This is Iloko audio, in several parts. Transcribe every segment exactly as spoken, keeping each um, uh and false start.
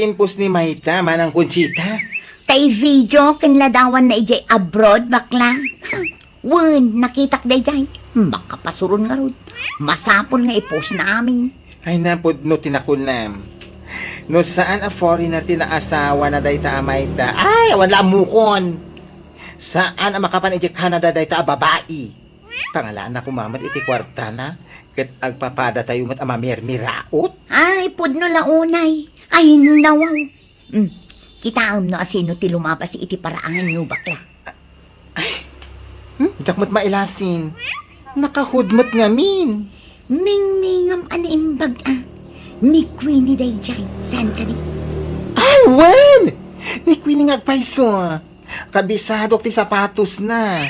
Impos ni Mayta, Manang Conchita. Tay video ken ladawanna idiay abroad, bakla. Wen, nakitak daydiay. Makapasuron ngarud. Masapul nga i-post na amin. Ay, napudno ti nakunam. No saan a foreigner ti naasawa na dayta a Mayta, ay, awan la ammokon. Saan a makapan idiay Canada dayta a babai. Pangalaanna koma met iti kuartana, ket agpapadatayo met a mamirmiraot. Ay, pudno la unay. Ay, nawaw. Hmm, kitaem no asino ti lumabas iti paraanganyo, bakla. Ay, hmm, diak met mailasin. Nakahudmet ngamin. Ningningam a naimbag a. Ni Queenie daydiay, saan kadi? Ay, wen! Ni Queenie nga agpayso. Kabisadok ti sapatosna.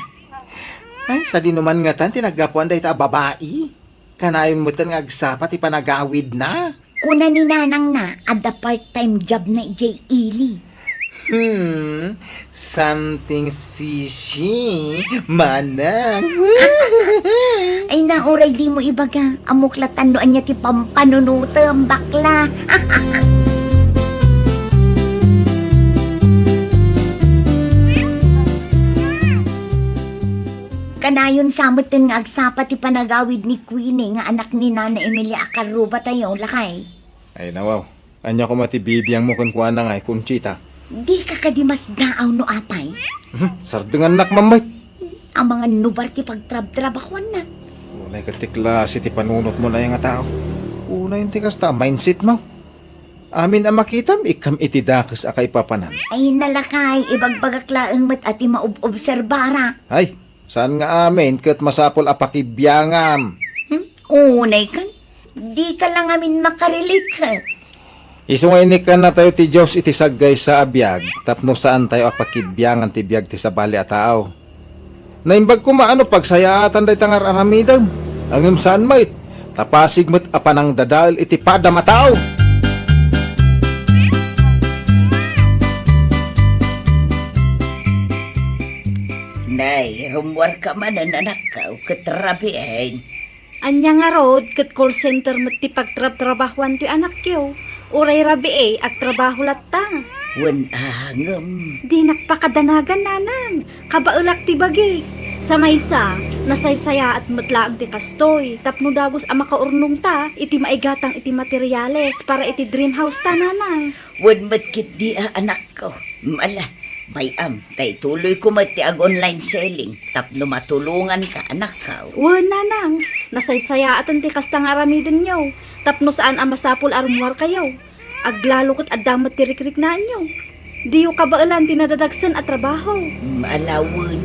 Ay, sadinoman ngatan ti naggapuan dayta a babai. Kanayon metten nga agsapa ti panagawidna. Kuna ni nanangna, adda part-time job na idiay ili. Hmm, something's fishy, manang. Ay, nauray dimo ibaga. Ammok latta no ania ti pampanunotem, bakla. Kanayon sa metten nga agsapa ti panagawid ni Queenie nga anak ni Nana Emilia a karrubatayo, lakay. Ay, nawaw. Ania koma ti bibiangmo kenkuana ngay, Conchita? Dika kadi masdaaw no apay? Hmm, sardengannak, Mamay. Amangan nubar ti pagtrabtrabahuanna. Unay ket ti klase ti panunotmo na nga tao. Unay ti kasta, mindset mo. Amin a makitam, ikkam iti dakes a kaipapanan. Ay, nalakay, ibagbagak laeng met a ti maob-obserbara. Ay, saan nga amin ket masapul a pakibiangam. Hmm? Unay kan? Dika la ngamin makarelate ket. Isu nga inikkan natayo ti Dios iti saggaysa a biag tapno saan tayo a pakibiangan ti biag ti sabali a tao. Naimbag koma a no pagsayaatan dayta nga ar-aramidem, ngem saan met, ta pasig met a panangdadael iti padam a tao. Nay, rummuarka manen, anakko, ket rabiin. Ania ngarud, ket call center met ti pagtrabtrabahuan ti anakyo? Uray rabii, agtrabaho latta. Wen a, ngem. Dinak pakadanagan, nanang. Kabaelak ti bagik. Sa maysa, nasaysayaat met laeng ti kastoy, tapno dagus a makaurnongta iti maigatang iti materiales para iti dream house ta, nanang. Wen met ketdi a, anakko. Ala, bay-am, ta ituloyko met ti ag-online selling tapno matulonganka, anakko. Wen, nanang, nasaysayaaten ti kasta nga aramidenyo tapno saan a masapul a rummuarkayo. Aglalo ket adda met ti rikriknaanyo. Diyo kabaelan ti nadadagsen a trabaho. Ala wen.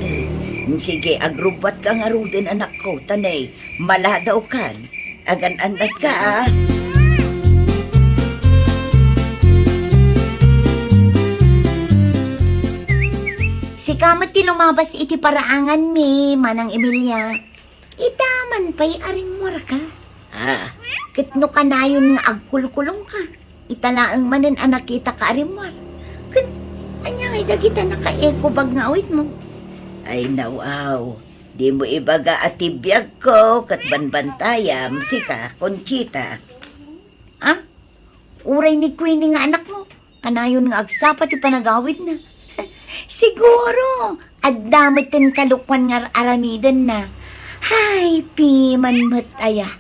Sige, agrubbatka ngaruden, anakko, ta ne, maladawkan. Agan-annatka, a. Sika met ti lumabas iti paraanganmi, Manang Emilia. Ita man pay a rimmuarka. A, ket no kanayon nga agkulkulongka, ita laeng manen a nakitaka a rimmuar. Ket ania ngay dagita nakaekobag nga awitmo? Ay, nawaw. Dimo ibaga a ti biagko ket banbantayam, sika, Conchita. A? Uray ni Queenie nga anakmo, kanayon nga agsapa ti panagawidna. Siguro, adda met ti kalokuan nga ar-aramidenna. Hay, piman met aya.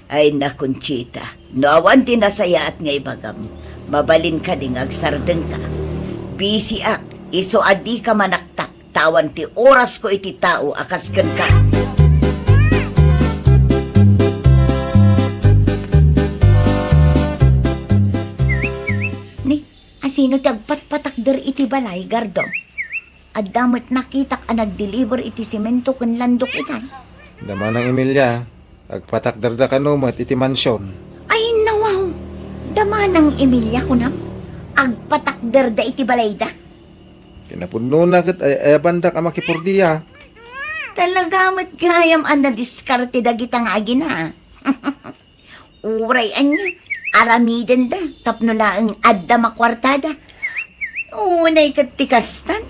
Ay, na, Conchita, no awan ti nasayaat nga ibagam, mabalin kadi nga agsardengka. Busy-ak, isu a dika manaktak. Tawan ti orasko iti tao a kas kenka. Ni, asino ti agpatpatakder iti balay, Gardo? Adda met nakitak a nagdeliver iti semento ken landok itay. Da Manang Emilia, agpatakderda kano met iti mansion. Ay, nawaw! Da Manang Emilia, kunam? Agpatakderda iti balayda? Kinapudnona ket ay-ayabandak a makipurdiak. Talaga met gayam a nadiskarte dagita nga agina. Uray ania, aramidenda tapno laeng adda makuartada. Unay ket ti kastan.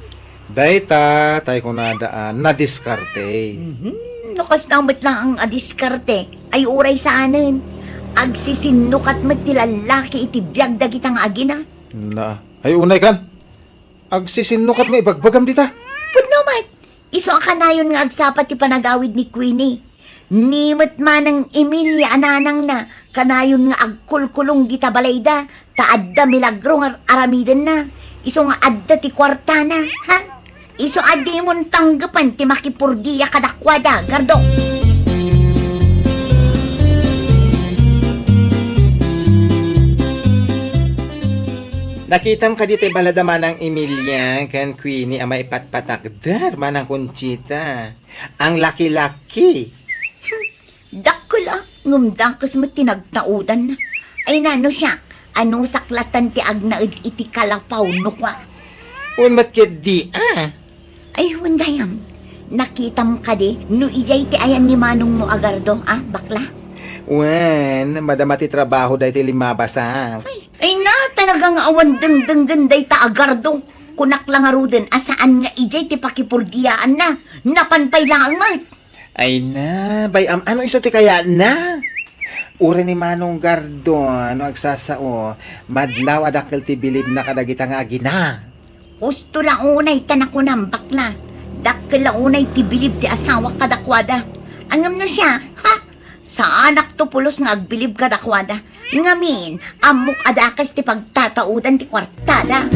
Dayta tay kunada a nadiskarte. Mhm. No kasna met laeng a diskarte, ay uray saanen. Agsisinnukat met ti lallaki iti biag dagita nga agina. Na, ay unay kan. Agsisinnukat nga ibagbagam dita. Pudno met. Isu a kanayon nga agsapa ti panagawid ni Queenie. Ni met Manang Emilia a nanangna, kanayon nga agkulkulong dita balayda, ta adda milagro nga aramidenna. Isu nga adda ti kuartana, ha? Isu a dimon tanggepen ti makipurdia kadakuada, Gardo. Nakitam kadi ti balada Manang Emilia ken Queenie a maipatpatakder, Manang Conchita? Ang laki-laki. Dakkel a, ngem dakes met ti nagtaudanna. Ay nano siak, anusak latan ti agnaed iti kalapaw no kua. Wen met ketdi a. Ay, wen gayam. Nakitam kadi no idiay ti ayan ni manongmo a Gardo, a, bakla? Wen, madama ti trabaho daytoy limmabasak. Ay, ay na, talaga nga awan dengdenggen dayta a Gardo. Kunak la ngaruden a saan nga idiay ti pakipurdiaanna. Napan pay laeng met. Ay na, bay-am, ano isu ti kayatna? Uray ni Manong Gardo, no agsasao, madlaw a dakkel ti bilibna kadagita nga agina. Husto la unay ta nakunam, bakla. Dakkel la unay ti bilib ti asawak kadakuada. Ngem no siak, ha? Saanak to pulos nga agbilib kadakuada. Ngamin, ammok a dakes ti pagtataudan ti kuartada.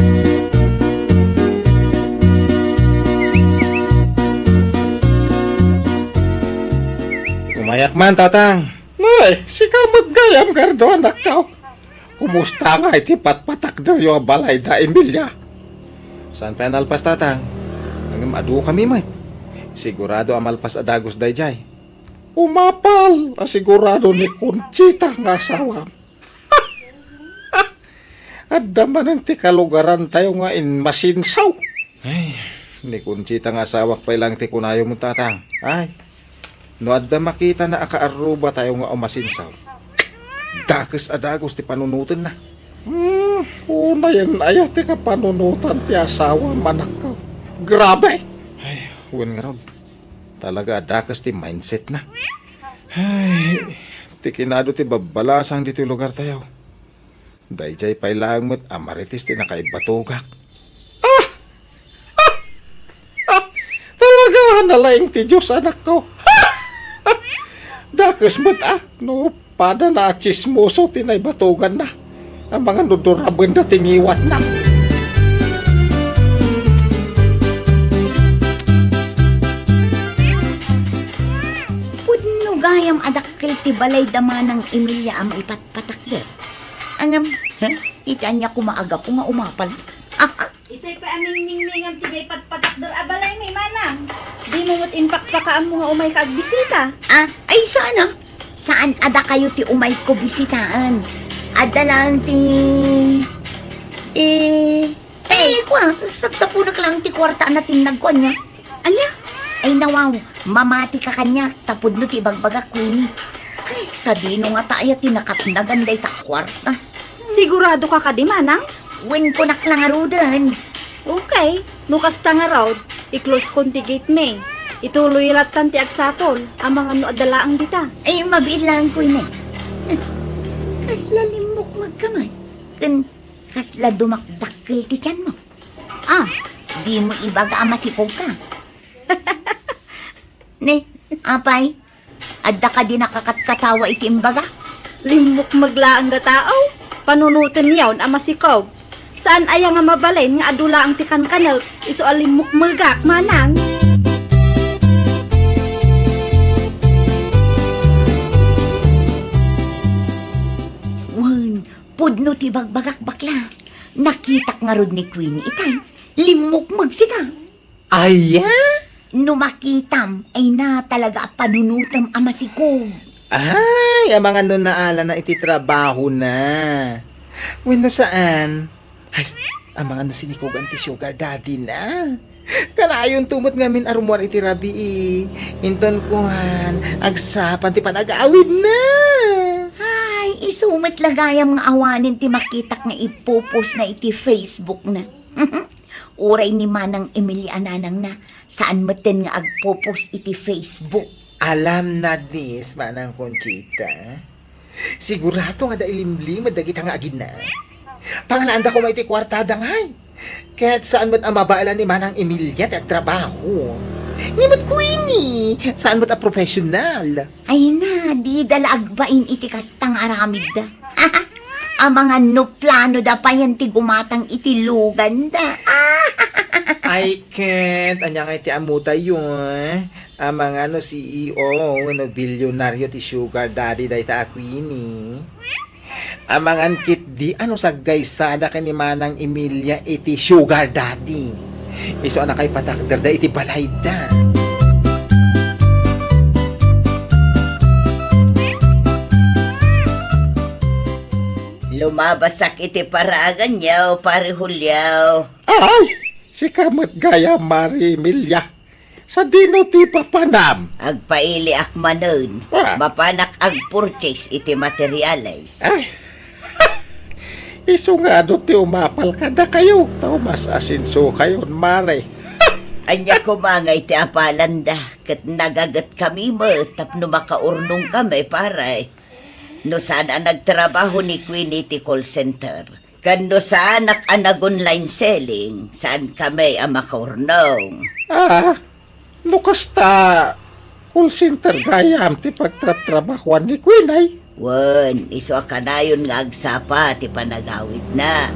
Umayak man, Tatang. Ay, sika met gayam, Gardo, anakko. Kumusta ngay ti patpatakderyo a balay da Emilia? Saan pay a nalpas, Tatang? Ngem adukami met. Sigurado a malpas a dagus daydiay. Umapal a sigurado ni Conchita nga asawam. Adda manen ti kalugarantayo nga immasinsaw. Ay, ni Conchita nga asawak pay laeng ti kunayom, Tatang. Ay, no adda makitana a kaarrubatayo nga umasinsaw, dakes a dagus ti panunotenna. Hmm, unayen aya ti kapanunotan ti asawam, anakko? Grabe! Ay, wen ngarud. Talaga a dakes ti mindsetna. Ay, ti kinado ti babbalasang ditoy lugartayo. Daydiay pay laeng met a Marites ti nakaibatogak. Ah! Ah! Ah! Talaga, nalaing ti Dios, anakko. Dakes met, ah, no padana a tsismoso ti naibatoganna. Amangan no durabenda ti ngiwatna. Pudno gayam a dakkel ti balay da Manang Emilia a maipatpatakder. Ngem, ha? Iti ania koma a gapu nga umapal? Itay pay a mingmingmingam ti maipatpatakder a balaymi, manang. Dimo met impakpakaammo nga umayka agbisita. Ah, ay, saan a? Saan a dakayo ti umayko bisitaen? Adda laeng ti, eh, eh, kua, sapsapunek laeng ti kuarta a natinnagko, ania? Ania? Ay, nawaw, mamatika kaniak, ta pudno ti ibagbagak, Queenie. Ay, sadino ngata aya ti nakatnagan dayta kuarta? Siguradoka kadi, manang? Wen, kunak la ngaruden. Okay, no kasta ngarud, i-close kon ti gate mi. Ituloy lattan ti agsapul, amangan no adda laeng dita. Ay, mabiit laeng, Queenie. Kasla limmukmegka man. Ken kasla dumakdakkel ti tianmo. Ah, dimo ibaga a masikogka? Ne, apay, adda kadi nakakatkatawa iti imbaga? Limmukmeg laeng a tao, panunoten yaon a masikog. Saan aya nga mabalin nga adu laeng ti kankanek, isu a limmukmegak, manang? Wen, pudno ti bagbagak, bakla. Nakitak ngarud ni Queenie itay. Limmukmeg sika. Aya? No makitam, ay na talaga a panunotem a masikog. Ay, amangan no naalana iti trabahona. Wenno saan? Ay, amangan no sinikogan ti sugar daddy na. Kanayonto met ngamin a rummuar iti rabii. Inton kuan, agsapan ti panagawidna. Ay, isu met la gayam nga awanen ti makitak nga ipopost na iti Facebook na. Uray ni Manang Emilio a nanangna, saan metten nga agpopost iti Facebook. Alam na dis, Manang Conchita. Sigurado nga da ilimlimed dagita nga agina. Pangalaanda koma iti kuartada ngay. Ket saan met a mabaelan ni Manang Emilia ti agtrabaho. Ni met Queenie, saan met a professional. Ay na, dida la agbain iti kasta nga aramidda. Amangan no planoda payen ti gumatang iti luganda. Ay, ket, ania ngay ti ammotayo, eh? Amangan no C E O wenno bilyonaryo ti sugar daddy dayta a Queenie. Amangan ketdi a no saggaysada ken ni Manang Emilia iti sugar daddy. Isu a nakaipatakderda iti balayda. Lumabasak iti paraganyo, Pare Julio. Ay! Sika met gayam, Mare Emilia. Sadino ti papanam? Agpailiak manen. Ah. Mapanak agpurchase iti materials. Ay. Isu nga adu ti umapal kadakayo, ta umas-asensokayon, Mare. Ania koma ngay ti apalanda, ket nagagetkami met tapno makaurnongkami, pare. No saan a nagtrabaho ni Queenie iti call center, ken no saanak a nag-online selling, saankami a makaurnong. Ah, no kasta, call center gayam ti pagtraptrabahoan ni Queenie? Wen, isu a kanayon nga agsapa ti panagawidna.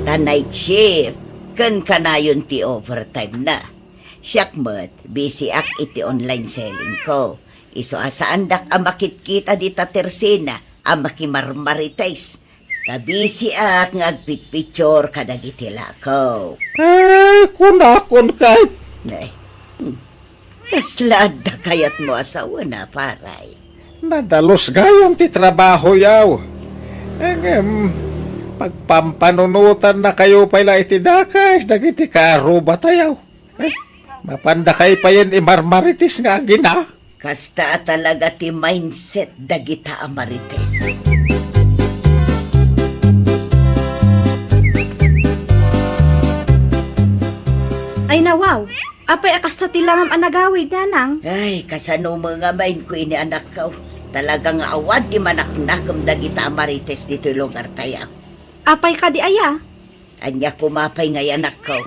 Ta night shift, ken kanayon ti overtime na. Siak met, busy ak iti online selling ko. Isu a saandak a makitkita dita Tersina a makimarmarites. Ta busy ak nga agpicpicture kadagiti lako. Ay, kunakon kay. Nay, hmm. Kasla adda kayatmo a sawen a, paray? Nadalus gayam ti trabaho, yaw. Ngem, pagpampanunotan na kayo pay la iti dakes dagiti kaarruba tayo. Eh, mapanda kay payen imarmarites nga agina? Kasta a talaga ti mindset dagita a marites. Ay, nawaw, apay a kasta ti langam a nagawid, nanang? Ay, kasano met nga main ko ini, anakko? Talaga nga awan ti manaknakem dagita a marites ditoy lugar tayo. Apay kadi aya? Ania koma pay ngay, anakko?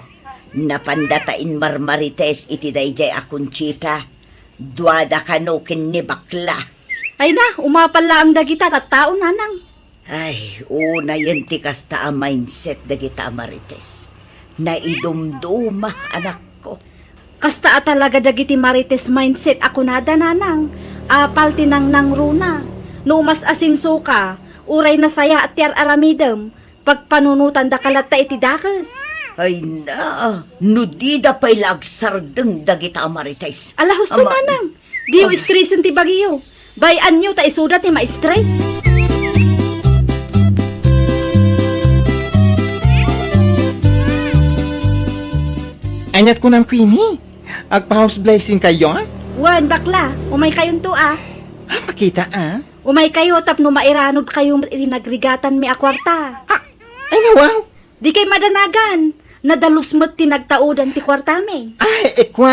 Napanda ta inmarmarites iti daydiay a Conchita. Duada kano ken ni bakla. Ay na, umapal laeng dagita tattao, nanang. Ay, unayen ti kasta a mindset dagita a marites. Naidumduma, anakko. Kasta a talaga dagiti marites mindset a kunada, nanang. Apal ti nangnangruna. No umas-asensoka, uray nasayaat ti ar-aramidem, pagpanunotandaka latta iti dakes. Ay na, no dida pay la agsardeng dagita a marites. Ala, husto, ama, nanang. Diyo, ah, stresen ti bagiyo. Bay-anyo ta isuda ti ma-stress. Aniat kunam, Queenie? Agpa-house blessing kayo, ah? Wen, bakla, umay kayonto, ah. Ah, makita, ah? Umay kayo tapno mairanod kayo iti nagrigatanmi a kuarta. Ah, ay, nawaw. Di kay madanagan. Nadalus met ti nagtaudan ti kuartami. Ay, ikwa,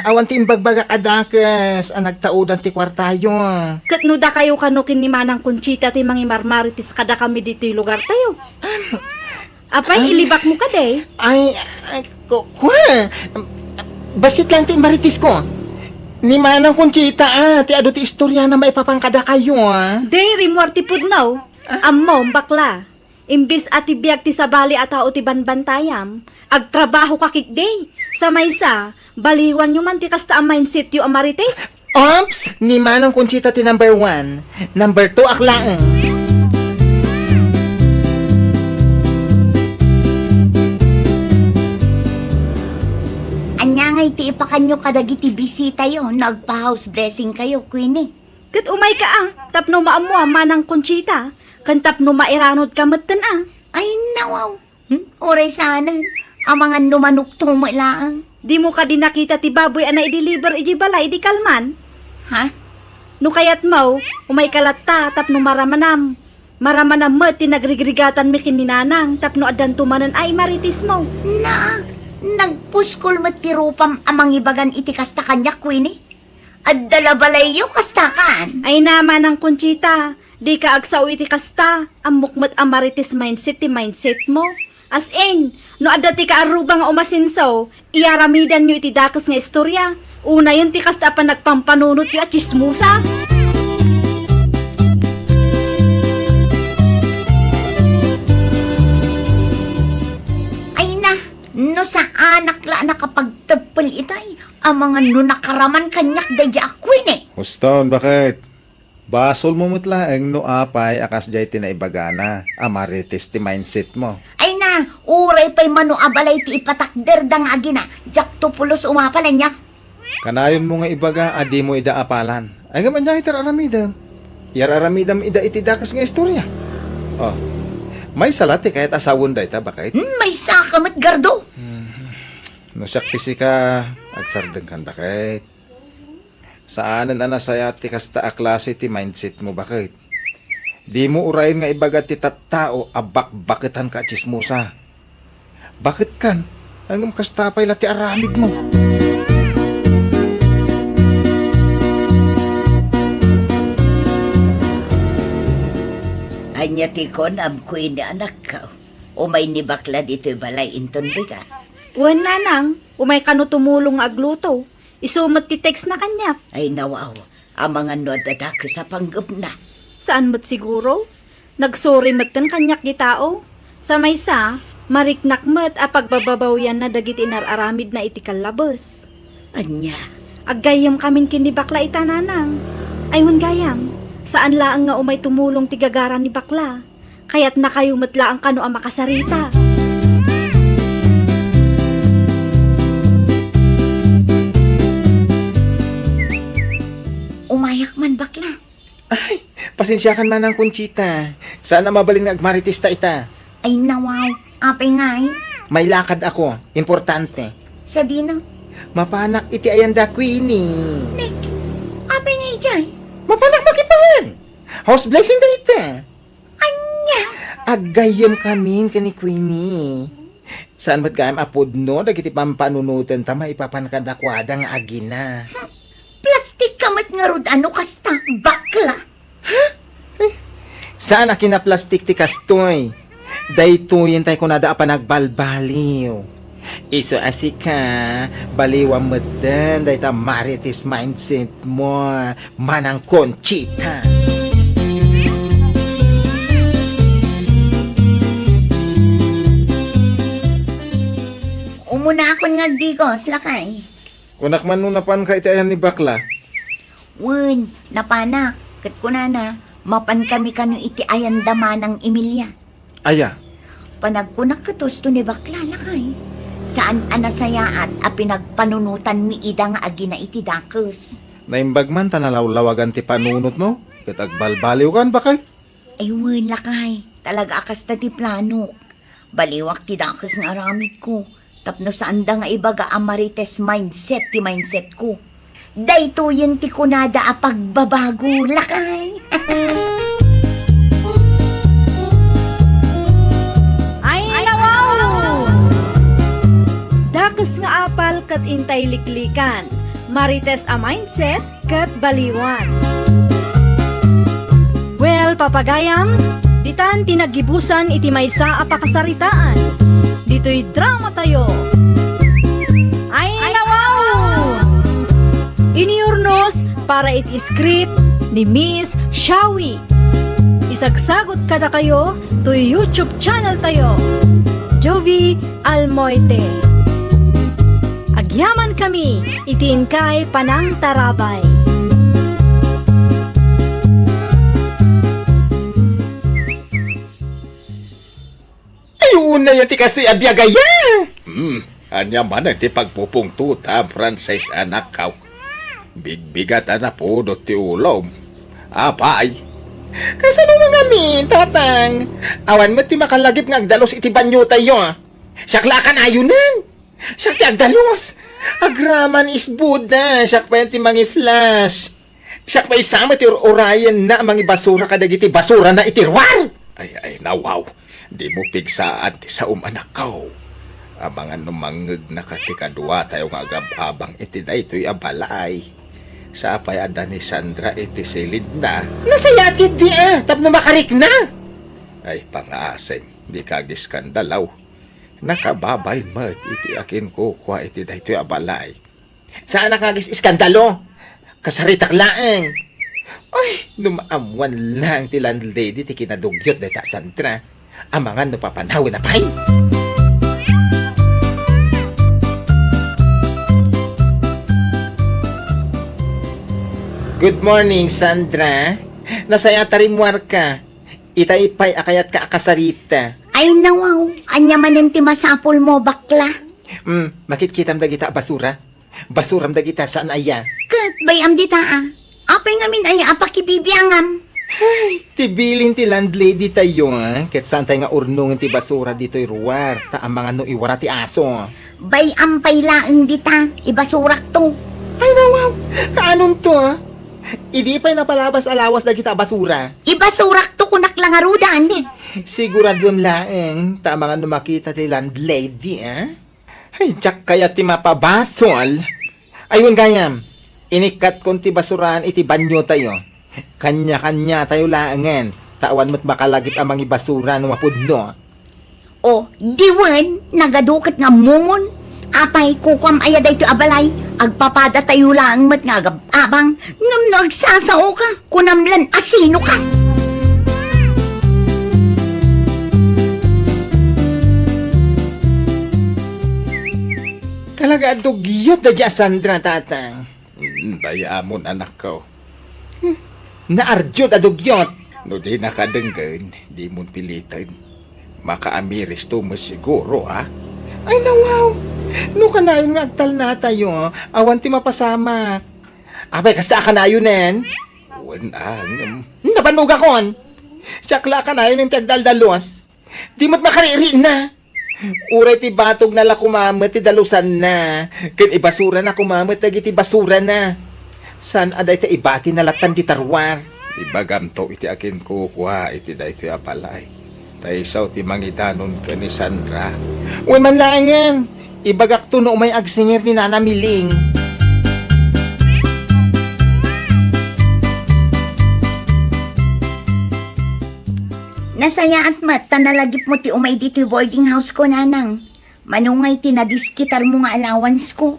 awan ti imbagbagak a dakes a nagtaudan ti kuartayo. Ket no dakayo kano ken ni Manang Conchita ti mangimarmarites kadakami ditoy lugartayo. Am, Apay, am, ilibakmo kadi? Ay, ay, ku-, kua. Bassit lang ti immaritesko. Ni Manang Conchita, ah, ti adu ti istoriana maipapan kadakayo, ah. Day, rimmuar ti pudno. Ah. Ammom, bakla. Imbes a ti biag ti sabali a tao ti banbantayam, agtrabahoka ketdi. Sa maysa, baliwanyo man ti kasta a mindsetyo a marites. Ops! Ni Manang Conchita ti number one. Number two ak laeng. Ania ngay ti ipakanyo kadagiti bisitayo no agpa-house blessing kayo, Queenie? Ket umayka a, tapno maammoam, Manang Conchita, ken tapno mairanodka metten a. Ay, nawaw. Hmm? Uray saanen, amangan no manokto met laeng. Dimo kadi nakita ti baboy a naideliver idiay balay idi kalman? Ha? No kayatmo, umayka latta tapno maramanam. Maramanam met ti nagrigrigatanmi ken ni Nanang tapno addanto manen a immaritesmo. Na, nagpuskol met ti rupam a mangibagan iti kasta kaniak, Queenie. Adda la balayyo, kasta kan? Ay na, Manang Conchita, Dika agsao iti kasta, ammok met a marites mindset ti mindsetmo. As in, no adda ti kaarruba nga umasenso, iyaramidanyo iti dakes nga istorya. Unayen ti kasta a panagpampanunotyo a tsismosa. Ay na, no saanak la a nakapagteppel itay, amangan no nakaraman kaniak daydi a Queenie. Uston, baket? Basolmo met laeng no apay a kasdiay ti naibagana a marites ti mindsetmo. Ay na, uray pay mano a balay ti ipatakderda nga agina, diakto pulos umapal ania. Kanayonmo nga ibaga a dimo ida apalan. Ay ngem ania iti ar-aramidem? Iyar-aramidem ida iti dakes nga istorya. Oh. Maysa la ti kayat a sawen dayta, baket? Hmm, maysaka met, Gardo. Mhm. No siak ti sika, agsardengkan, baket. Saanen a nasayaat ti kasta a klase ti mindsetmo, baket. Dimo urayen nga ibaga ti tattao a bakbaketanka a tsismosa. Baketkan, ngem kasta pay la ti aramidmo. Ania ti kunam, Queenie, anakko? Umay ni bakla ditoy balay inton bigat? Wen, nanang, umay kano tumulong nga agluto. Isu met ti textna kaniak. Ay, nawaw. Amangan no adda dakes a panggepna. Saan met siguro? Nagsuri metten kaniak ti tao. Sa maysa, mariknak met a pagbababawyanna dagiti inar-aramidna iti kallabes. Ania? Aggayyemkamin ken ni bakla ita, nanang. Ay, wen gayam, saan laeng nga umay tumulong ti gagara ni bakla. Kayatnakayo met laeng kano a makasarita. Umayak man, bakla. Ay, pasensiakan manang, Conchita. Saan a mabalin nga agmaritesta ita. Ay, nawaw. Apay ngay? May lakad ako. Importante. Sadino? Mapanak iti ayanda, Queenie. Nek, apay ngay jay? Mapanak makipan. House blessing da ita. Ania? Aggayyemkamin ken ni Queenie. Saan met gayam a pudno dagiti pampanunotenta maipapan kadakuada nga agina. Plastikka met ngarud a no kasta, bakla. Ha? Eh, saan a kinaplastik ti kastoy. Daytoyen tay kunada a panagbalbaliw. Isu a sika, baliwam metten dayta marites mindsetmo. Manang Conchita. Umunakon nga agdigos, lakay. Kunak man no napanka iti ayan ni bakla? Wen, napanak. Ket kunana, mapankami kano iti ayanda manang Emilia. Aya? Panagkunak ket husto ni bakla, lakay. Saan a nasayaat a pinagpanunotanmi ida nga agina iti dakes. Naimbag man ta nalawlawagan ti panunotmo, ket agbalbaliwkan, baket? Ay wen, lakay, talaga a kasta ti planok. Baliwak ti dakes nga aramidko, tapno saanda nga ibaga a marites mindset ti mindsetko. Daytoyen ti kunada a pagbabago, lakay. Ay, nawaw! Dakes nga apal ket intay liklikan, marites a mindset, ket baliwan. Well, papagayam, ditan ti naggibusan iti maysa a pakasaritaan. Ditoy drama tayo. Ay, nawaw! Iniurnos para iti script ni Miss Shawi. Isagsagot kadakayo toy YouTube channel tayo, Jovi Almoite. Agyaman kami iti inkay panangtarabay. Ay, unay ti kastoy a biag aya! Hmm, ania man ti pagpupungtotam, Francis, anakko? Bigbigat a napudot ti ulom. Apay? Kasano nga mi, tatang? Awan met ti makalagip nga agdalus iti banyotayo. Siak la a kanayonen. Siak ti agdalus. Agraman isbuda. Siak pay ti mangi-flush. Siak pay sa met ti ur-urayenna a mangibasura kadagiti basurana iti ruar. Ay, ay, nawaw. Dimo pigsaan ti saom, anakko. Amangan no mangngegnaka ti kaduatayo nga agab-abang iti daytoy a balay. Sapay adda ni Sandra iti silidna. Nasayaat ketdi a, tapno makarikna. Ay, pangasim, dika agiskandalo. Nakababain met iti akinkukua iti daytoy a balay. Saanak nga agis-iskandalo. Kasaritak laeng. Ay, no maammuan laeng ti landlady ti kinadugyot dayta a Sandra. Amangan no papanawen a pay. Good morning, Sandra. Nasayaat a rimmuarka. Itay pay a kayatka a kasarita. Ay, nawaw. Ania manen ti masapulmo, bakla? Hmm, makitkitam dagita a basura? Basuram dagita saan aya? Ket bay-am dita a. Apay ngamin aya a pakibibiangam? Ay, ti bilin ti landlady tayo, a. Ket saantay nga urnongen ti basura ditoy ruar, ta amangan no iwara ti aso. Bay-am pay laeng dita, ibasurakto. Ay, nawaw! Kaanonto, a? Idi pay napalabas a lawas dagita a basura. Ibasurakto kunak la ngaruden. Siguraduem laeng, ta amangan no makita ti landlady, a? Ay, diak kayat ti mapabasol. Ay, wen gayam, inikkatkon ti basuraan iti banyotayo. Kanya-kanyatayo laengen, ta awan met makalagip a mangibasura no mapudno. O, di wen, nagadu ket nga ammomon. Apay, kukuam aya daytoy a balay, agpapadatayo laeng met nga agab-abang, ngem no agsasaoka, kunam lan a sinoka. Talaga a dugyot daydi a Sandra, tatang. Mm, bay-amon, anakko. Hmm, naardiod a dugyot. No dinaka denggen, dimon piliten. Makaamiristo met siguro, a? Ay, nawaw! No kanayon nga agtalnatayo, awan ti mapasamak. Apay, kasta a kanayonen? Wen, a, ngem. Nabannogakon! Siak la a kanayonen ti agdaldalos. Di met makaririinna. Uray ti batogna la koma met ti dalusanna, ken ibasurana koma met dagiti basurana. Saan a dayta ibatina lattan dita ruar. Ibagamto iti akinkukua iti daytoy a balay. Ta isu ti mangidanon ken ni Sandra. Wen man laengen, ibagakto no umay agsingir ni Nana Miling. Nasayaat met ta nalagipmo ti umay ditoy boarding house ko, nanang. Mano ngay ti nadiskitarmo nga allowance ko?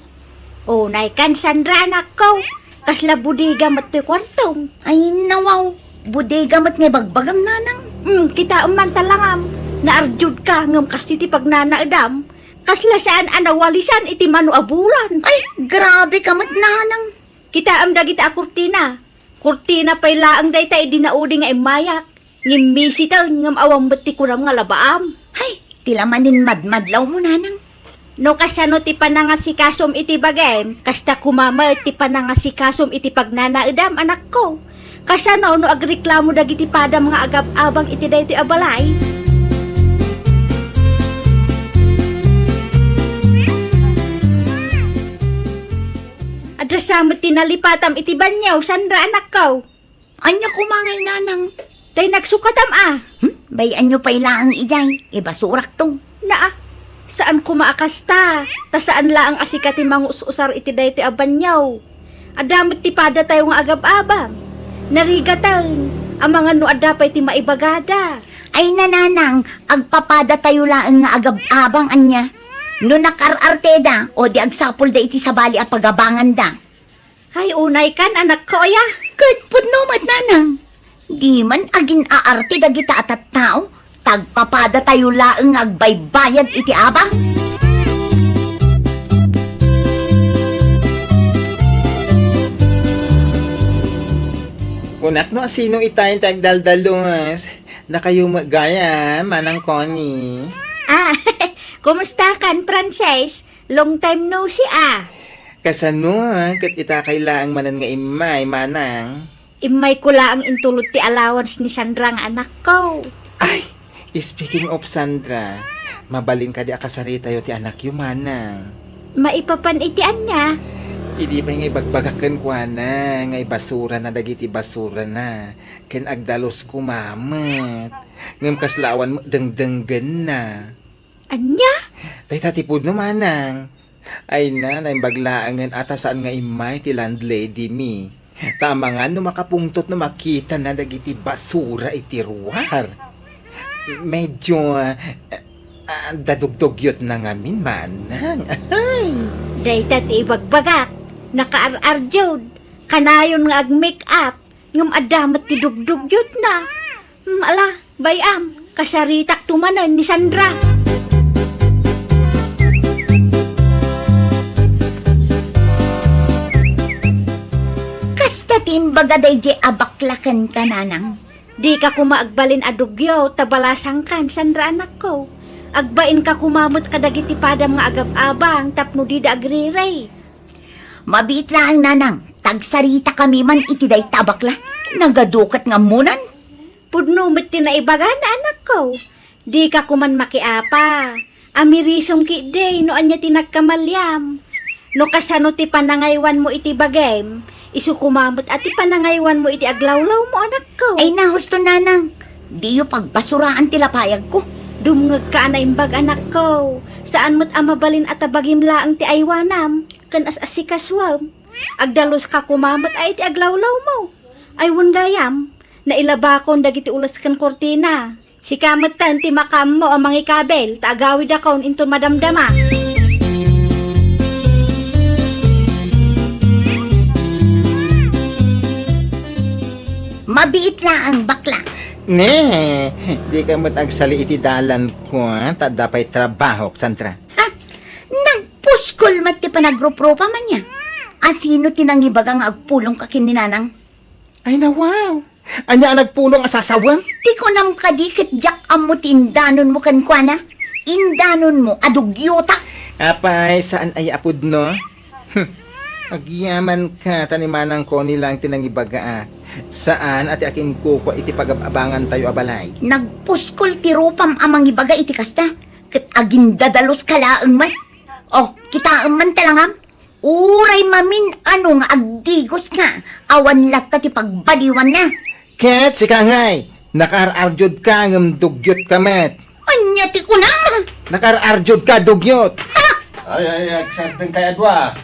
Unay kan, Sandra, anakko. Kasla bodega met ti kuartom. Ay, nawaw. Bodega met nga ibagbagam, nanang. Hmm, kitaem man talangam. Naardiodka, ngem kastoy ti pagnanaedam. Kasla saan a nawalisan iti mano a bulan. Ay, grabe ka met, nanang. Kitaem dagita a kurtina. Kurtina pay laeng dayta idi naudi nga immayak. Ngimmisiten ngem awan met ti kunam nga labaam. Hay, ti la manen madmadlawmo, nanang. No kasano ti panangasikasom iti bagim, kasta koma met ti panangasikasom iti pagnanaedam, anakko. Kasano no agreklamo dagiti padam nga agab-abang iti daytoy a balay? Adda sa met ti nalipatam iti banio, Sandra, anakko. Ania koma ngay, nanang? Tay nagsukatam a. Hmm? Bay-anyo pay laeng idiay. Ibasurakto. Naa, saan koma a kasta. Ta saan laeng a sika ti mangus-usar iti daytoy a banio. Adda met ti padatayo nga agab-abang. Narigaten, amangan no adda pay ti maibagada. Ay, nanang, agpapadatayo laeng nga agab-abang, ania. No nakar-arteda, o di agsapulda iti sabali a pagabanganda. Ay, unay kan, anakko, aya. Ket pudno met, nanang. Di man agin-aarte dagita a tattao, ta agpapadatayo laeng nga agbaybayad iti abang. Kunak no asino itay ti agdaldalos. Dakayo met gayam, Manang Connie. Ah, kumusta kan, Frances? Long time no see, ah. Kasano, ah? Ket itakay laeng manen nga immay, manang. Immayko laeng intulod ti allowance ni Sandra nga anakko. Ay, speaking of Sandra, mabalin kadi a kasaritayo ti anakyo, manang? Maipapan iti ania? Idi pay nga ibagbagak kenkuana nga ibasurana dagiti basurana, ken agdalus koma met. Ngem kasla awan met dengdenggenna. Ania? Dayta ti pudno, manang. Ay na, naimbag laengen a ta saan nga immay ti landlady mi. Ta amangan no makapungtot no makitana dagiti basura iti ruar. Medyo, ah, ah, dadugdugyot na ngamin, manang. Ay! Dayta ti ibagbagak, nakaar-arjud, kanayon nga ag-make up, ngem adda met ti dugdugyot na. Hmm, ala, bay-am, kasaritak tumanen ni Sandra. Kasta ti imbaga daydi a bakla kenka, nanang. Dika koma agbalin a dugyo, ta balasangkan, Sandra, anakko. Agbainka koma met kadagiti padam nga agab-abang tapno dida agrirey. Mabiit laeng, nanang, ta agsaritakami man iti dayta a bakla. Nagadu ket nga ammonan. Pudno met ti naibagana, anakko. Dika koman makiapa. Amirisom ketdi no ania ti nagkamaliam. No kasano ti panangaywanmo iti bagim, isu koma met a ti panangaywanmo iti aglawlawmo, anakko. Ay, nahusto, nanang. Diyo pagbasuraan ti lapayagko. Dumngegka a naimbag, anakko. Saan met a mabalin a ta bagim laeng ti aywanam ken as-asikasuem. Agdaluska koma met a iti aglawlawmo. Ay wen gayam, nailabakon dagiti ules ken kurtina. Sika metten ti makaammo a mangikabil, ta agawidakon inton madamdama. Mabiit laeng, bakla. Ne, dika met agsali iti dalanko, a, ta adda pay trabahok, Sandra. Ha? Nagpuskol met ti panagruprupam ania? A, sino ti nangibaga nga agpulongka ken ni nanang? Ay, nawaw. Ania a nagpulong a sasawem? Ti kunam kadi ket diak ammo ti indanonmo kenkuana? Indanonmo a dugyotak? Apay, saan aya a pudno? Hmm. Agyamanka, ta ni Manang Connie lang ti nangibaga. Saan a ti akinkukua iti pagab-abangantayo a balay. Nagpuskol ti rupam a mangibaga iti kasta, ket agindadaluska laeng met. O, kitaem man talangam. Uray mamin-ano nga agdigoska, awan latta ti pagbaliwanna. Ket sika ngay, nakaar-arjudka ngem dugyot ka met. Ania ti kunam? Nakaar-arjudka, dugyot. Ha? Ay, ay, agsardeng kay adua.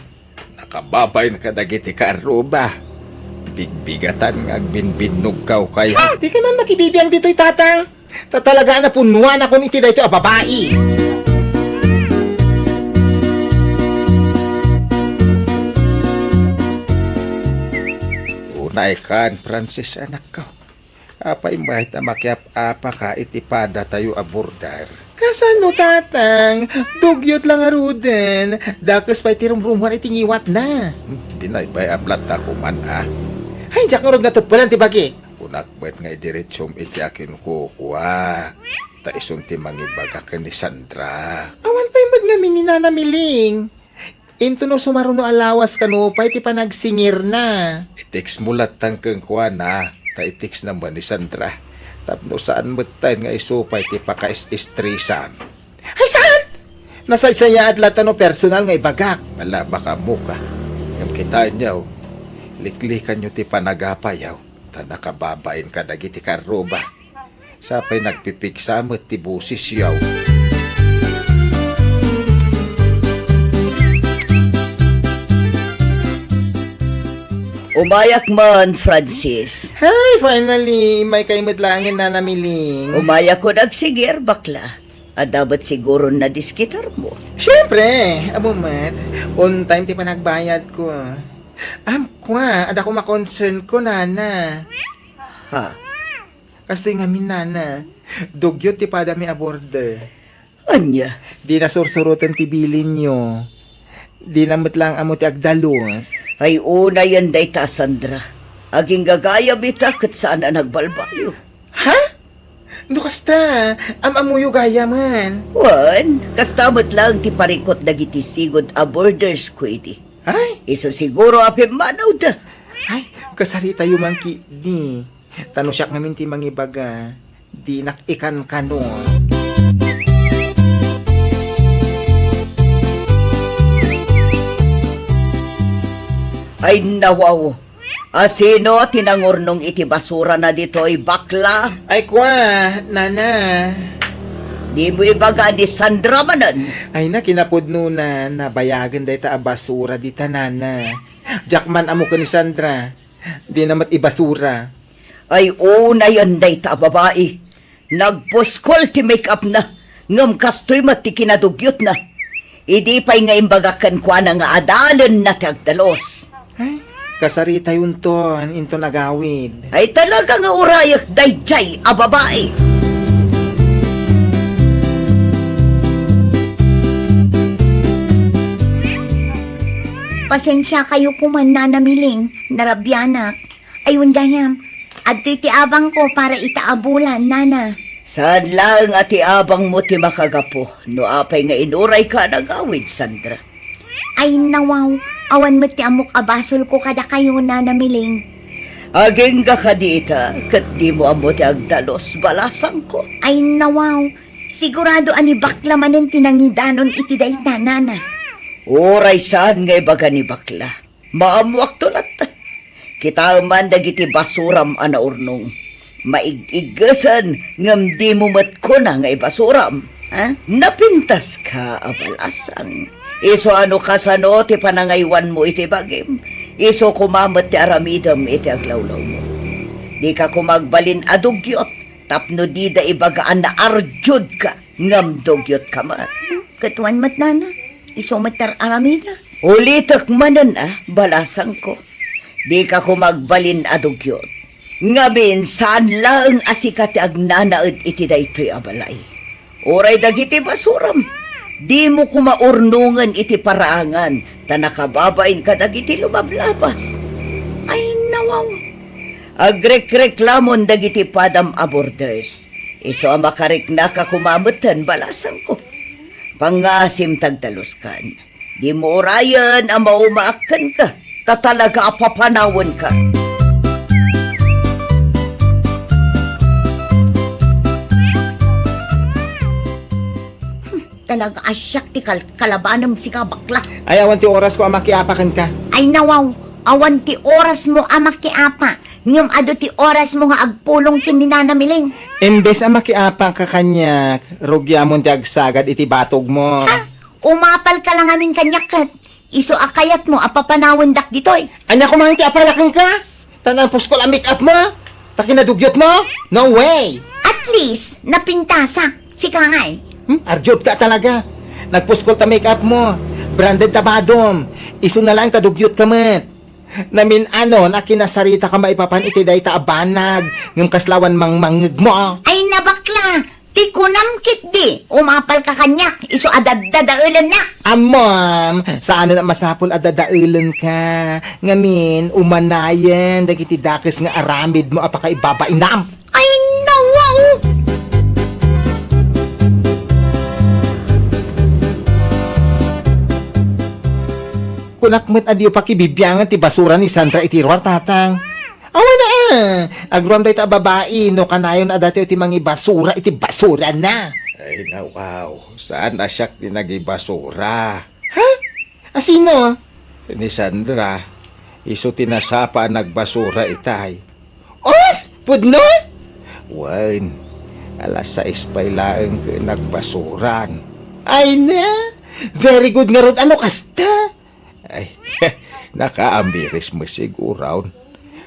Nakababain kadagiti kaarruba. Bigbigatan nga agbinbinnogkaw kaya. Ha? Di ka man makibibiang ditoy, Tatang. Ta talaga a napunnuanakon iti daytoy a babai. Unay kan, Francis, anakko. Apay met a makiap-apaka iti padatayo a border? Kasano, Tatang? Dugyot la ngaruden. Dakes pay ti rumrumuar iti ngiwatna. Binaybay-am latta koman, a. Ay, diak ngarud nateppelan ti bagik. Kunak met nga idiretsom iti akinkukua, ta isun ti mangibaga ken ni Sandra. Awan pay met ngamin ni Nana Miling. Intono sumaruno a lawas kano pay ti panagsingirna. I-textmo latta kenkuana, ta i-textna met ni Sandra. Tapno saan metten nga isu pay ti pakaes-estresan. Ay, saan? Nasaysayaat latta no personal nga ibagak. Ala, makaammoka. Ngem kitaenyo, liklikanyo ti panagapayo, ta nakababain kadagiti kaarruba. Sapay nagpipigsa met ti bosesyo. Umayak man, Francis. Hi, finally! Immaykay met laengen, Nana Miling. Umayak ko nagsingir, bakla. Adda met siguro nadiskitarmo. Siempre, amo met. On time ti panagbayadko. Am, kua, adda koma concernko, Nana. Ha? Kastoy ngamin, Nana. Dugyot ti padami a border. Ania? Dina sursuroten ti bilinyo. Dina met laeng ammo ti agdalus. Ay, unayen dayta, Sandra. Aginggagayam ita ket saan a nagbalbaliw. Ha? No kasta, am-ammoyo gayamen. Wen, kasta met laeng ti parikut dagiti sigud a bordersko idi. Ay? Isu siguro a pimmanawda. Ay, kasaritayo man ketdi. Ta no siak ngamin ti mangibaga, dinak ikankano. Ay, nawaw. A, sino ti nangurnong iti basurana ditoy, bakla? Ay, kua, Nana. Dimo ibaga ni Sandra manen. Ay na, kinapudno na, nabayagen dayta a basura dita, nana. Diak man ammo ken ni Sandra. Dina met ibasura. Ay, unayen dayta a babai. Nagpuskol ti make-up na, ngem kastoy met ti kinadugyotna. Idi pay nga imbagak kenkuana nga adalenna ti agdalus. Ay, kasaritayonton, inton agawid. Ay, talaga nga urayek daydiay a babai. Pasensiakayo koman, Nana Miling, narabianak. Ay, wen gayam, adtoy ti abangko para ita a bulan, nana. Saan laeng a ti abangmo ti makagapu no apay nga inurayka a nagawid, Sandra? Ay, nawaw, awan met ti ammok a basolko kadakayo, Nana Miling. Agingga kadi ita, ket dimo ammo ti agdalus, balasangko. Ay, nawaw, sigurado a ni bakla manen ti nangidanon iti dayta, nana. Uray saan nga ibaga ni bakla. Maammoakto latta. Kitaem man dagiti basuram a naurnong. Maig-iggesen ngem dimo met kuna nga ibasuram. Ha? Napintaska a balasang. Isu a no kasano ti panangaywanmo iti bagim, isu koma met ti aramidem iti aglawlawmo. Dika koma agbalin a dugyot tapno dida ibaga a naardiodka ngem dugyotka met. Ket wen met, nana, isu met ti ar-aramida. Ulitek manen a, balasangko. Dika koma agbalin a dugyot. Ngamin, saan laeng a sika ti agnanaed iti daytoy a balay. Uray dagiti basuram, dimo koma urnongen iti paraangan, ta nakababain kadagiti lumablabas. Ay, nawaw. Agrekreklamon dagiti padam a borders. Isu a makariknaka koma metten, balasangko. Pangngasim ti agdaluskan. Dimo urayen a maumaak kenka, ta talaga a papanawenka. Talaga a siak ti kal-, kalabanem sika, bakla. Ay, awan ti orasko a makiapa kenka. Ay, nawaw, awan ti orasmo a makiapa. Ngem adu ti orasmo nga agpulong ken ni Nana Miling. Imbes a makiapangka kaniak, rugiamon ti agsagad iti batogmo. Ha? Umapalka la ngamin kaniak ket isu a kayatmo a papanawendak ditoy. Ania koma ti apala kenka? Ta napuskol a make-upmo? Ta kinadugyotmo? No way! At least, napintasak. Sika ngay. Hmm? Ardiodka talaga. Nagpuskol ta make-upmo. Branded ta badom. Isu na laeng ta dugyotka met. Namin-anon a kinasaritaka maipapan iti dayta a banag, ngem kasla awan mangmangngegmo. Ay, nabakla! Ti kunam ketdi, umapalka kaniak, isu a daddadaelennak. Ammom, saanen a masapul a dadaelenka. Ngamin, umanayen dagiti dakes nga aramidmo a pakaibabainam. Ay, nawaw! Kunak met a diyo pakibibiangan ti basura ni Sandra iti ruar, tatang. Awan a, ah. Agruam dayta a babai, no kanayon a datayo ti mangibasura iti basurana. Ay, nawaw. Saan a siak ti nagibasura? Ha? Asino? Ni Sandra, isu ti nasapa a nagbasura itay. Os! Pudno? Wen, alas sais pay laeng ket nagbasuran. Ay na! Very good ngarud, ano kasta? Ay, nakaamiris mo siguron.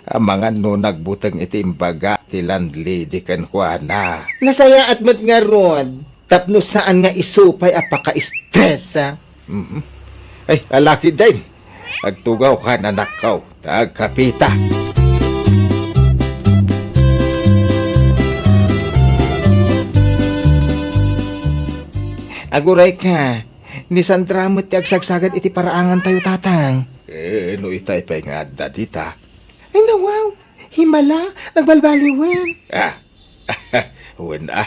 Amangan no nagbuteng iti imbaga ti landlady kenkuana. Nasayaat met ngarud. Tapno saan nga isu pay a paka-stress, ah. Mhm. Ay, alakid dayn. Agtugawkan, anakko, ta agkapita. Agurayka, ni Sandra met ti agsagsagad iti paraangantayo, tatang. Eh, no itay pay nga adda dita. Ay, nawaw. Himala, nagbalbaliwen. Ah, wen a.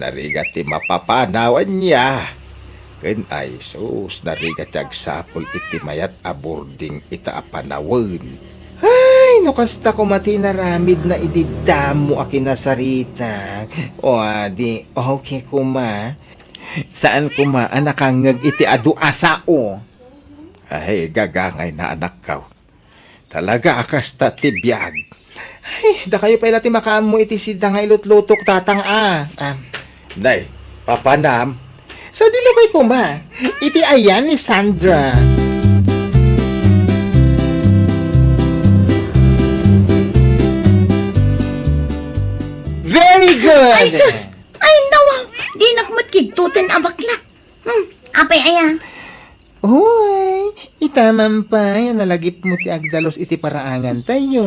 Narigat ti mapapanawanna. Ken ay, sus, narigat ti agsapul iti mayat a boarding ita a panawen. Ay, no kasta koma ti inaramidna idi damo a kinasarita. O, adi, okay koma. Saan koma a nakangngeg iti adu a sao. Ay, gagangayna, anakko. Talaga a kasta ti biag. Ay, dakayo pay la ti makaammo iti sida nga ilutlutok, tatang, a. Ah. Nay, Papanam. Sadino kay kuma? Iti ayan ni Sandra. Very good! Ay, sus! Ay, nawa! Dinak met kigtuten a bakla. Hmm, apay aya? Uy, ita man pay a nalagipmo ti agdalus iti paraangantayo.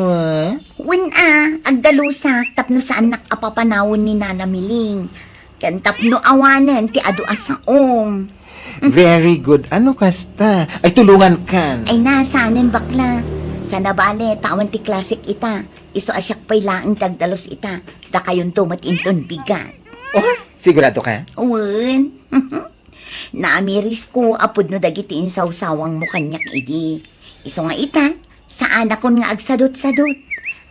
Wen a, agdalusak tapno saannak a papanawen ni Nana Miling. Ken tapno awanen ti adu a saom. Very good. Ano kasta? Ay, tulungankan. Ay na, saanen bakla. Sana bale, ta awan ti klasik ita. Isu a siak pay laeng ti agdalus ita. Dakayonto met inton bigat. Oh, sigurado ka? Wen. Naamirisko a pudno dagiti insawsawangmo kaniak idi. Isu nga ita, saanakon nga agsadutsadut.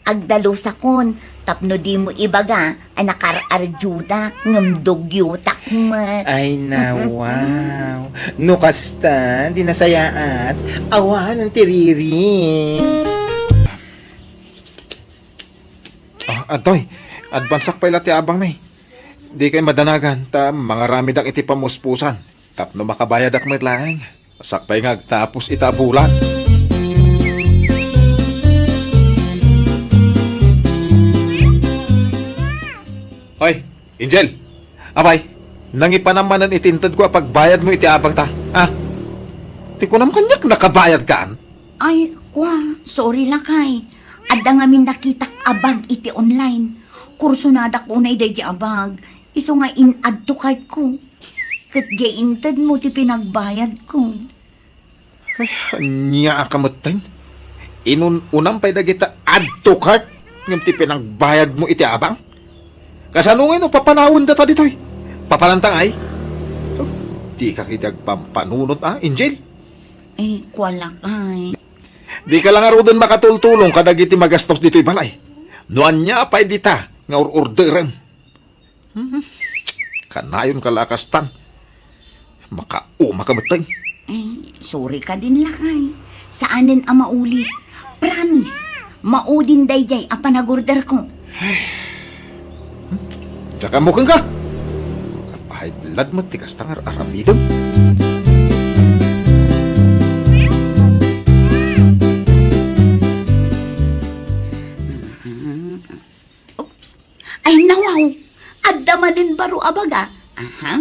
Agdalusakon tapno dimo ibaga a nakar-arjudak ngem dugyotak met. Ay, nawaw. No kasta, di nasayaat, awanen ti riri. Ah, adtoy, advansak pay la ti abang mi. Di kay madanagan ta mangaramidak iti pamuspusan. Tapno makabayadak met laeng. Sakbay nga agtapos ita a bulan. Hoy, Angel! Apay, nangipanam manen iti intedko a pagbayadmo iti abangta, ha? Ti kunam kaniak, nakabayadkan? Ay, kwa, sorry lakay. Adda ngamin nakitak a bag iti online. Kursonadak unay daydi a bag. Isu nga in-add to cart ko. Ket diay intedmo ti pinagbayadko. Ay, ania a kametten? Inun-unam pay dagita add to cart ngem ti pinagbayadmo iti abang? Kasano ngay no papanawenda ta ditoy? Papananta ngay? Dika ketdi agpampanunot, a, Angel? Eh, kualak ay. Dika la ngaruden makatultulong kadagiti magastos ditoy balay. No ania pay dita nga ur-orderem? Hmm. Kanayon ka la a kastan. Makauma ka metten. Ay, sorry kadin lakay. Saanen a mauli. Promise, maudin daydiay a panagorderko. Ay. Hmm? Diak ammo kenka. Maka-high blood met ti kasta nga ar-aramidem. Oops. Ay, nawaw! Adda manen baro a baga. Aha.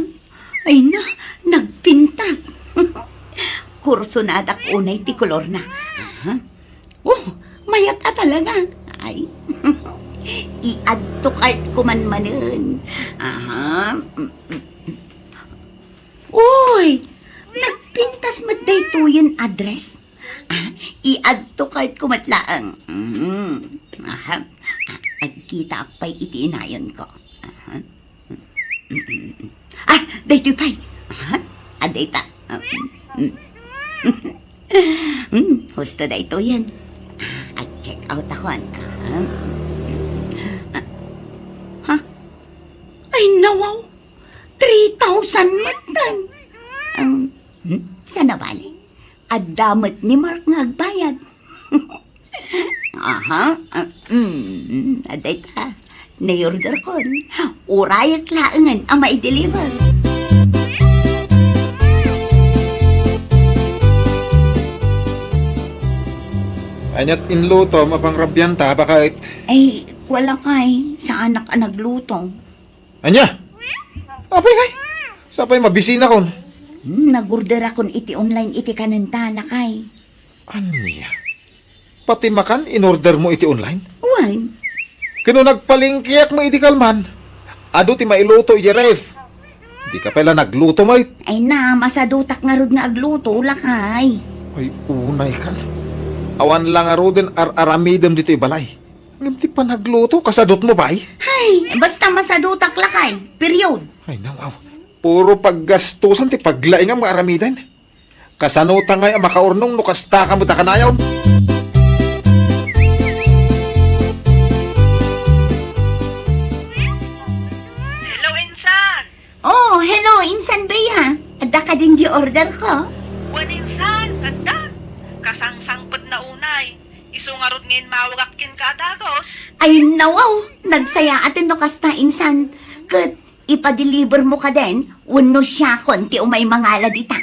Ay na, nagpintas. Kursonadak unay ti kolorna. Aha. Oh, mayat a talaga. Ay. I-add to cart ko man manen. Aha. Uy! Nagpintas met daytoyen a dress. Ah, i-add to cart ko met laeng. Mm. Aha. Ah, agkitaak pay iti inayonko. Aha. Ah, daytoy pay. Aha. Ah, dayta. Ah, mm. Mm, husto daytoyen. Ah, ag-check out akon. Aha. Ah. Ha? Ay, nawaw. Three thousand met dan. Um, hmm, sana bale. Adda met ni Mark nga agbayad. Aha, ah, mm, adda ita. Naiorderkon. Urayek laengen a mai-deliver. Aniat inlutom a pangrabianta, baket? Ay, wala kay. Saanak a nagluto. Ania? Apay kay? Sapay mabisinakon. Hmm, nagorderakon iti online iti kanenta, lakay. Ania? Pati makan inordermo iti online? Wen. Ken no nagpalengkeak met idi kalman, adu ti mailuto idiay ref. Dika pay la nagluto met. Ay na, masadutak ngarud nga agluto, lakay. Ay, unay kan. Awan la ngaruden ar-aramidem ditoy balay. Ngem ti panagluto, kasadutmo pay? Ay, basta masadutak lakay. Period. Ay, nawaw. Puro paggastusan ti paglaingam nga aramiden. Kasano ta ngay a makaurnong no kasta ka met a kanayon? Hello, insan! Oh, hello, insan Bea. Adda kadin di order ko? Wen insan, adda. Kasangsangpet na unay. Isu ngarud nga immawagak kenka a dagus. Ay, nawaw! Nagsayaaten no kasta, insan. Ket Ipa-deliver mo kaden wenno siakon ti umay mangala dita?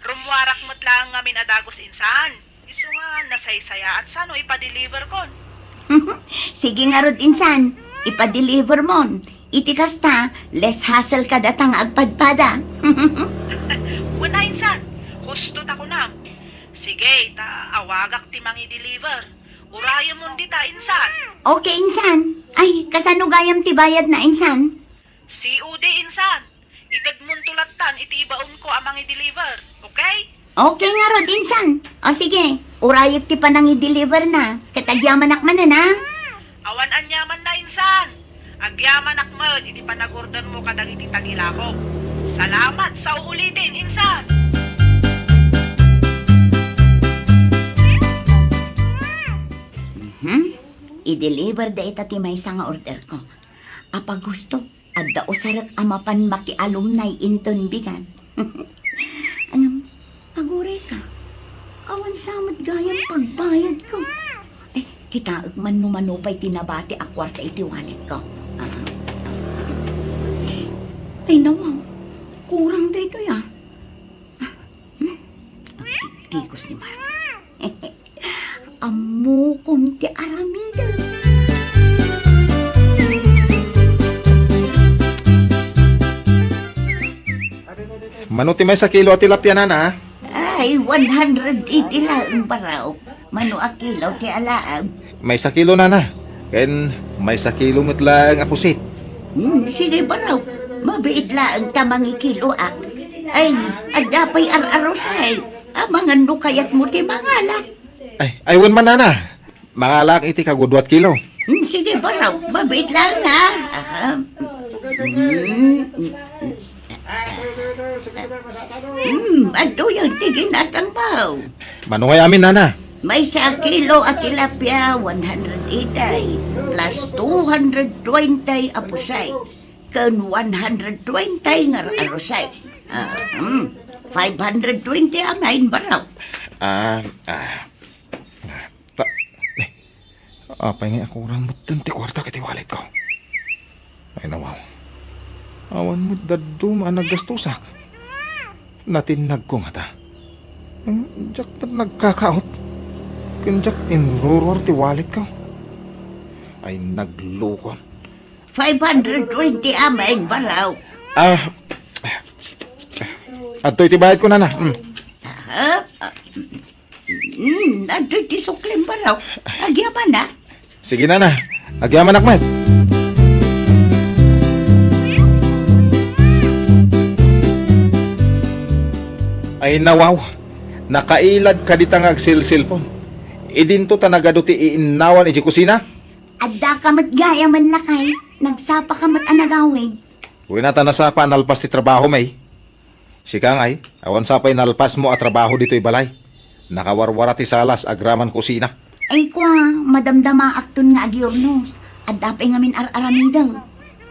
Rummuarak met laeng ngamin a dagus, insan. Isu nga nasaysayaat sa no ipa-deliver kon. Sige ngarud, insan, ipa-deliver mon. Iti kasta, less hassle ka data nga agpadpada. Wen a, insan, husto ta kunam. Sige, ta awagak ti mangi-deliver. Urayemon dita, insan. Okay, insan. Ay, kasano gayam ti bayad na, insan? C O D, insan. Itedmonto lattan iti ibaonko a mangi-deliver. Okay? Okay ngarud, insan. O sige, urayek ti panangi-deliver na. Ket agyamanak manen, ha? Awan aniamanna, insan. Agyamanak met iti panagordermo kadagiti tagilakok. Salamat sa uulitin, insan. Mhm. I-deliver dayta ti maysa nga orderko. Apagusto, adda usarek a mapan makialumnay inton bigat. Ngem, agurayka, awan sa met gayam pagbayadko. Eh, kitaek man no mano pay ti nabati a kuarta iti walletko. Ah, ah. Ay, nawaw. Kurang daytoy, ah. Hmm? Agtigtigos ni Mark. Ammokon ti aramidek. Mano ti maysa kilo a tilapia, nana? Ay, one hundred eighty laeng, baro. Mano a kilo ti alaem? Maysa kilo, nana. Ken maysa kilo met laeng a pusit. Hmm, sige, baro. Mabiit laeng ta mangikiloak. Ay, adda pay ar-arusay. Amangan no kayatmo ti mangala. Ay, ay, wen man, nana. Mangalaak iti kagudua a kilo. Hmm, sige, baro. Mabiit laeng, ha? Aha. Hmm, hmm, hmm. Hmm, adtoyen ti ginatangmo. Mano ngay amin, nana? Maysa a kilo a tilapia, one hundred eighty, plus two hundred twenty a pusit, ken one hundred twenty nga ar-arusay. Ah, hmm, five hundred twenty amin, baro. Ah, ah. Ta, eh, apay nga akurang metten ti kuarta iti walletko? Ay, nawaw. Awan met dadduma a naggastusak. Natinnagko ngata. Em, diak met nagkakaot. Ken diak inruruar ti walletko. Ay, naglukon. Five hundred twenty amin, baro. Ah, adtoy ti bayadko, nana. Hmm. Aha. Hmm, adtoy ti suklim, baro. Agyamanak. Sige, nana. Agyamanak met. Ay, nawaw. Nakailad kadita nga agselselpon. Idinto ta nagadu ti iinnawan iti kusina. Addaka met gayam, lakay. Nagsapaka met a nagawid. Wen a ta nasapa a nalpas ti trabahom, ay. Sika ngay, awan sa pay nalpasmo a trabaho ditoy balay. Nakawarwara ti salas agraman kusina. Ay kua, madamdamaakton nga agyurnos. Adda pay ngamin ar-aramidem.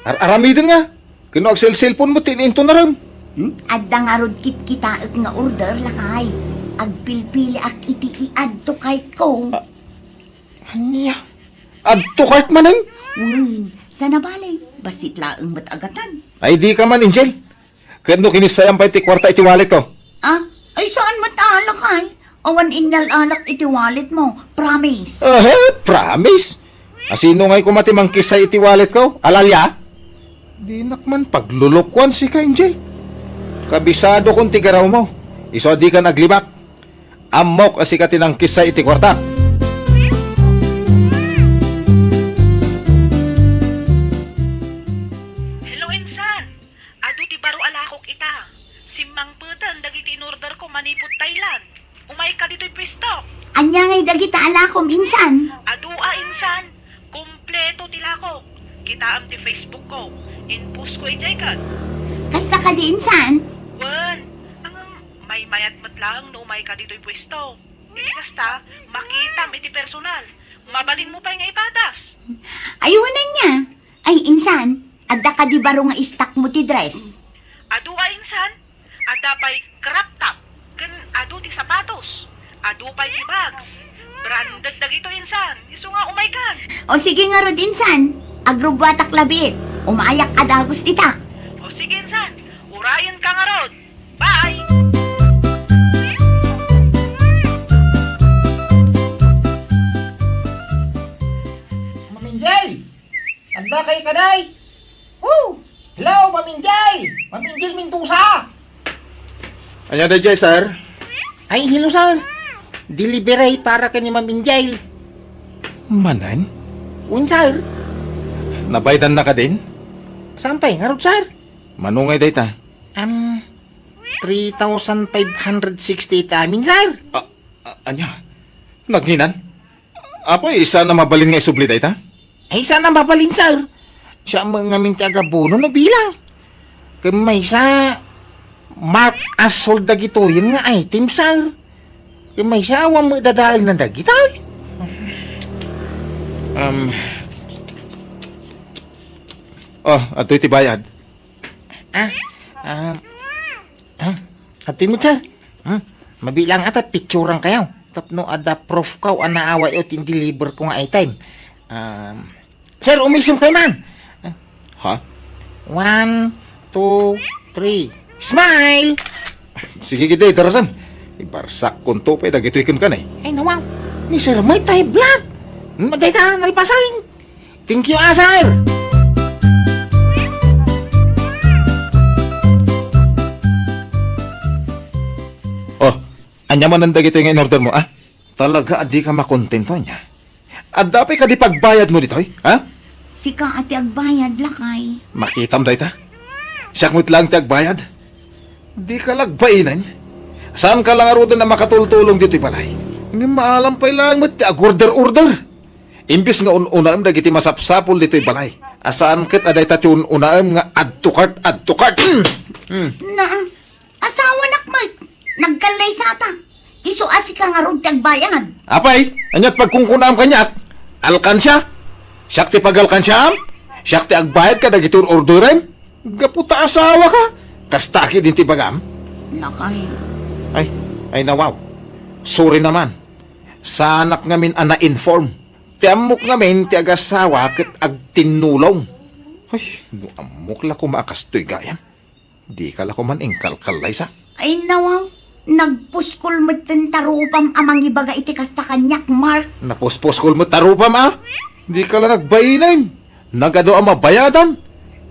Ar-aramiden nga? Ken no agselselpon met ti ininto narem? Hmm? Adda ngarud kitkitaek nga order, lakay. Agpilpiliak iti iadto kayatko. Ah, ania? Adto kayat manen? Wen, sana bale, bassit laeng met a gatad. Ay, dika man, Angel. Ket no kinissayam pay ti kuarta iti walletko? Ah, ay saan met a, lakay. Awan inyal-alak iti walletmo. Promise. Eh, promise? Asino ngay koma ti mangkissay iti walletko? Alalia? Dinak man paglulukuan sika, Angel. Kabisadokon ti garawmo. Isu a dikan aglibak. Ammok a sika ti nangkissay iti kuarta. Hello, insan. Adu ti baro a lakok ita. Simmangpeten dagiti in-orderko manipud Thailand. Umayka ditoy puesto. Ania ngay dagita a lakom, insan? Adu a, insan. Kompleto ti lakok. Kitaem ti Facebookko. In-postko idiay ket. Kasta kadi, insan? Wen, ang maymayat met laeng no umayka ditoy puesto. Iti kasta, makitam iti personal. Mabalinmo pay nga ipadas. Ay, wen ania? Ay, insan, adda kadi baro nga stockmo ti dress? Adu a, insan, adda pay crop top, ken adu ti sapatos, adu pay ti bags. Branded dagitoy, insan, isu nga umaykan. O sige ngarud, insan, agrubbuatak labiit. Umayak a dagus dita. Sige, insan. Urayenka ngarud. Bye! Ma'am Angel! Adda kay kaday? Oh! Hello, Ma'am Angel! Ma'am Angel Mendoza! Ania daydiay, sir? Ay, hello, sir. Delivery para ken ni Ma'am Angel. Manen? Wen, sir. Nabayadanna kadin? Saan pay ngarud, sir? Mano ngay dayta? Um, three thousand five hundred sixty-eight amin, sir. Ah, ah, ania? Nagnginan? Apay, saan a mabalin nga isubli dayta? Ay, saan a mabalin, sir. Siak met ngamin ti agabono no bilang. Ken maysa, mark as sold dagitoyen nga item, sir. Ken maysa, awan met dadaelna dagitoy. Um, oh, adtoy ti bayad. Ah, ah, ah, adtoy met, sir. Hmm, mabilang ata picturean kayo. Tapno adda proof kaw a naawatyo ti in-deliver ko nga item. Um, sir, umisem kayo man. Ha? One, two, three. Smile! Sige, kita, itarasan. Ibarsak konto pa, dagitoy ken kanay. Ay, nawaw. Ni Sir May tayo blood. Hmm, maday ka, nalpasan. Thank you, ah, sir! Oh, ania manen dagitoy nga in-order mo, ah? Talaga a dika makontento, ania? Adda pay kadi pagbayad mo ditoy, ha? Sika a ti agbayad, lakay. Makitam dayta? Siak met laeng ti agbayad? Dika la agbainen? Saanka la ngaruden a makatultulong ditoy balay? Ngem maalam pay laeng met ti agorder-order. Imbes nga un-unaem dagiti masapsapul ditoy balay, a saan ket a dayta ti un-unaem nga add to cart, add to cart. Mm. Mm. Na, asawanak met, nagkallaysata. Isu a sika ngarud ti agbayad. Apay, ania't pagkunkunaam kaniak? Alkansia? Siak ti pagalkansiaam? Siak ti agbayad kadagiti or-orderem? Gapu ta asawaka, kasta ketdin ti ibagam? Lakay. Ay, ay, nawaw. Sorry naman. Saanak ngamin a na-inform. Ti ammok ngamin ti agasawa ket agtinnulong. Ay, no ammok la koma a kastoy gayam. Dika la koman inkalkallaysa. Ay, nawaw. Nagpuskol met ti tarupam a mangibaga iti kasta kaniak, Mark. Napuspuskol met tarupam, a? Dika la nagbainen. Nagadu a mabayadan.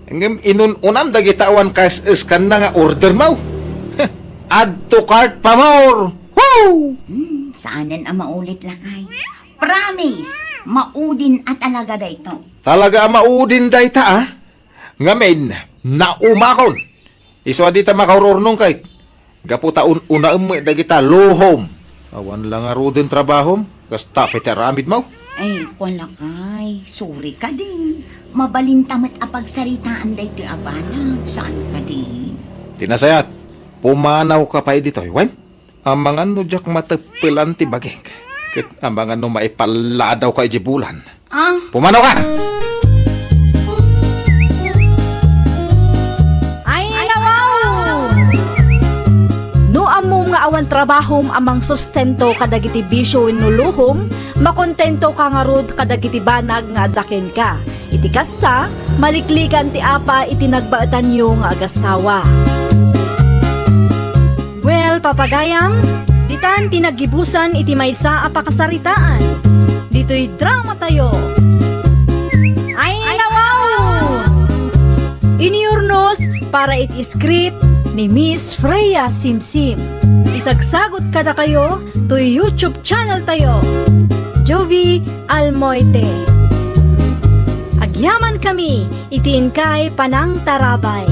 Ngem inun-unam dagita awan kas-, iskanna nga order mo. Add to cart pa more. Woo! Hmm, saanen a maulit, lakay. Promise, maudin a talaga daytoy. Talaga a maudin dayta, a? Ngamin, naumakon. Isu a dita makaururnong kay, gapu ta un-unaem met dagita luhom. Awan la ngaruden trabahom, kasta pay ti aramidmo. Ay, kua lakay, sorry kadi. Mabalinta met a pagsaritaan daytoy a banag, saan kadi? Ti nasayaat, pumanawka pay ditoy, wen? Amangan no diak mateppelan ti bagik, ket amangan no maipaladawka idiay bulan. Ah. Pumanawka! Ay, nawaw! No ammom nga awan trabahom a mangsustento kadagiti bisio wenno luhom, makontentoka ngarud kadagiti banag nga adda kenka. Iti kasta, maliklikan ti apa iti nagbaetanyo nga agasawa. Well, papagayam, ditan ti naggibusan iti maysa a pakasaritaan. Ditoy dramatayo. Ay, nawaw! Iniurnos para iti script ni Miss Freya Simsim. Isagsagot kadakayo toy YouTube channel tayo, Jovi Almoite. Agyaman kami iti inkay panangtarabay.